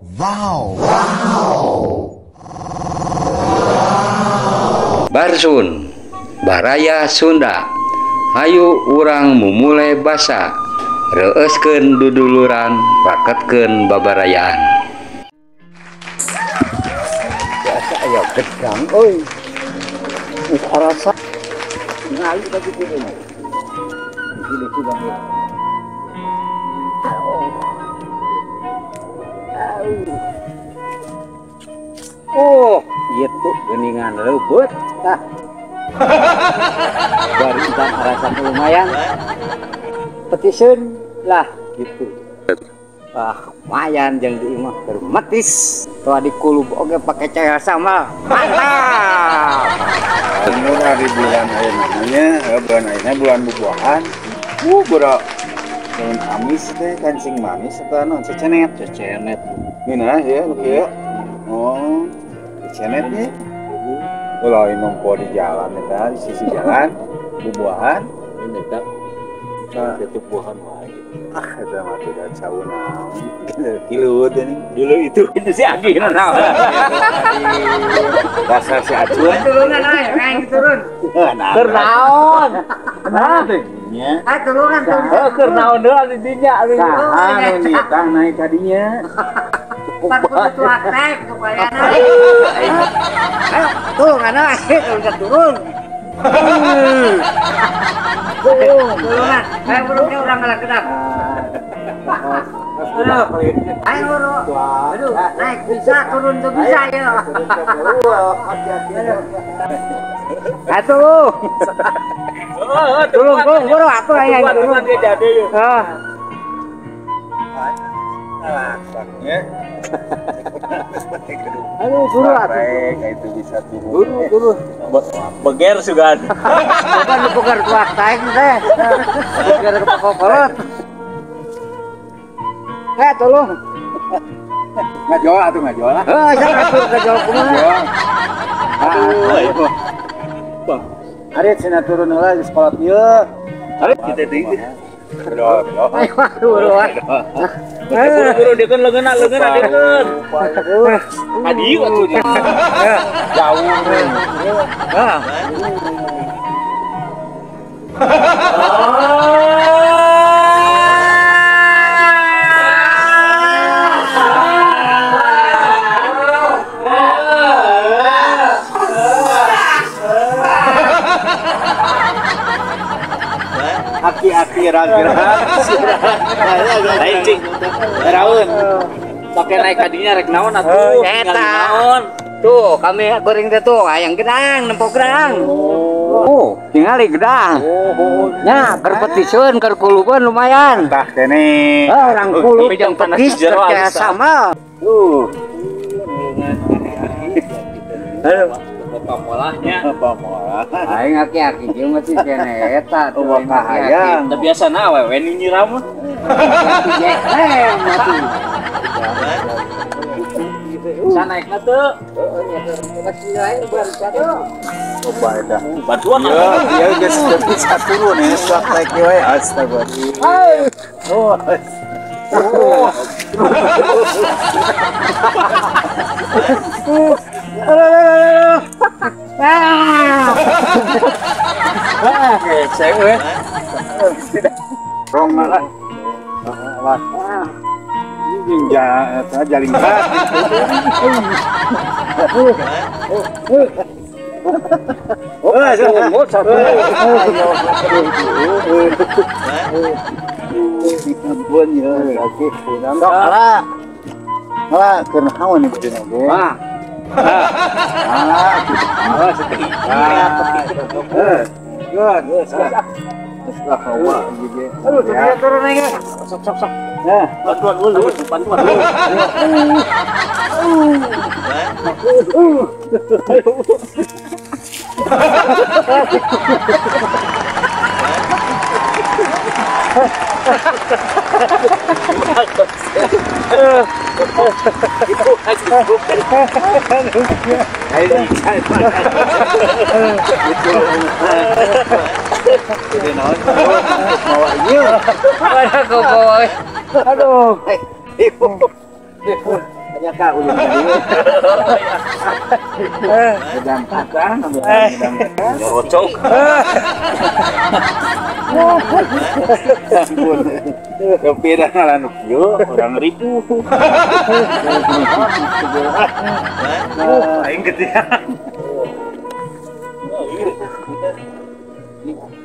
Wow. Wow. Barsun, Baraya Sunda. Hayu urang mumule basa, reueuskeun duduluran, raketkeun babarayaan. Biasa aya gedang euy. Geus arasa ngali ka kitu deui. Oh, itu geningan leubeut tah. Barisan alasan lumayan. Petiseun lah gitu. Ah, lumayan jeung di imah keur metis. Toa dikulub oge pake cahaya sama. Mantap. Murah di bulan ayeuna nya, bulan ayeuna bulan bubuahan. Boro daun amis teh kancing manis atau naon cecenet. Cecenet. Ngeunah ya nu kieu. Oh, cecenet nya. Ulah nempo di jalan eta di sisi jalan bubuahan. Ini eta. Itu buahan wae. Ah, eta mah tidak jauh naon. Kilut ini. Dulu itu si Agi naon. Dasar si Acun. Tulungan aya, aing turun. Keur naon? Nah, nya. Ah, tulungan turun. Heuh, keur naon deui di dinya. Saha nu nitah naik ka dinya? Pak kudu tuak teh supaya naik. Ayo, tulungan aya, turun. Tulungan, ayo burungnya urang ngalah gedang. Aduh, ayo buru. Aduh, naik bisa, turun tuh bisa ya. Atuh. Tulung, tulung, buru atuh ayo. Tulungan ge jadi. Ah. Aduh, buru atuh. Baik, itu bisa turun. Buru, buru. Beger sugan. Bukan beger tuak taek teh. Beger ke kokolot. Tolong. Ngajol atuh ngajol lah. Heuh, saya atuh ngajol kumaha. Aduh. Bang. Arit cenah turun heula di sekolah ieu. Arit kita deui. Aduh, ayo buru. Buru-buru dekeun leungeunna, leungeunna dekeun. Adi atuh. Jauh. Heeh. Aki-aki ragrag. Lain cing. Raun. Pake naik kadinya rek naon atuh. Eta. Naon. Tuh, kami goreng teh tuh hayang gedang, nempo gedang. Oh, tingali gedang. Nya, keur petiseun, keur kulubeun lumayan. Tah kene. Heuh, urang kulub jeung petis keur sama. Tuh. Aduh. Pamolahnya. Pamolah. Aing aki-aki kieu mah sih kene eta tuh hayang. Teu biasana awewe nu nyiram mah. Aki mah tuh. Bisa naikna teu? Heeh, nya teu masih lain baru tuh. Coba eta. Bantuan ya, ya geus bisa turun ya, sok naik we. Astaga. Oh. Oh. Ah. Cewek. Rong lah. Lah. Jeung jaling berat. Oh, satu. Ampun ya, lagi. Sok lah. Lah, keur naon ieu bojona ge? Ah. Ah, ah, sepi. Ah, geus. Geus lah kawa ieu ge. Aduh, turun aja. Sok sok sok. Nah, bantuan dulu, bantuan dulu. Aduh. Nya ka ulun tadi. Gedang kakang, gedang kakang. Nyerocok. Ampun. Tapi dah ngalan kieu urang ribu. Aing getihan.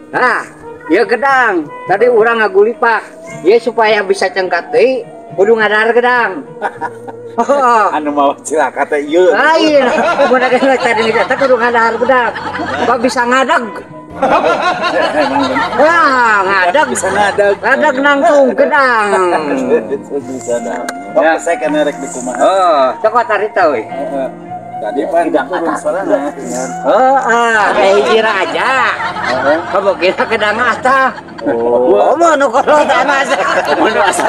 Nah, ya gedang. Tadi urang ngagulipak. Ya supaya bisa cengkat deui, kudu ngadar gedang. Anu mau cilaka teh ieu. Lain, mun tadi eta kudu ngadar gedang. Kok bisa ngadag? Wah, ngadag bisa ngadag. Ngadag nangtung gedang. Bisa dah. Ya, saya kena rek di kumaha. Oh, cokot harita euy. Tadi pan turun sorangan. Heeh, kayak hiji raja. Kamu kira gedang atah. Oh, mau nu kolot amas. Mun asa.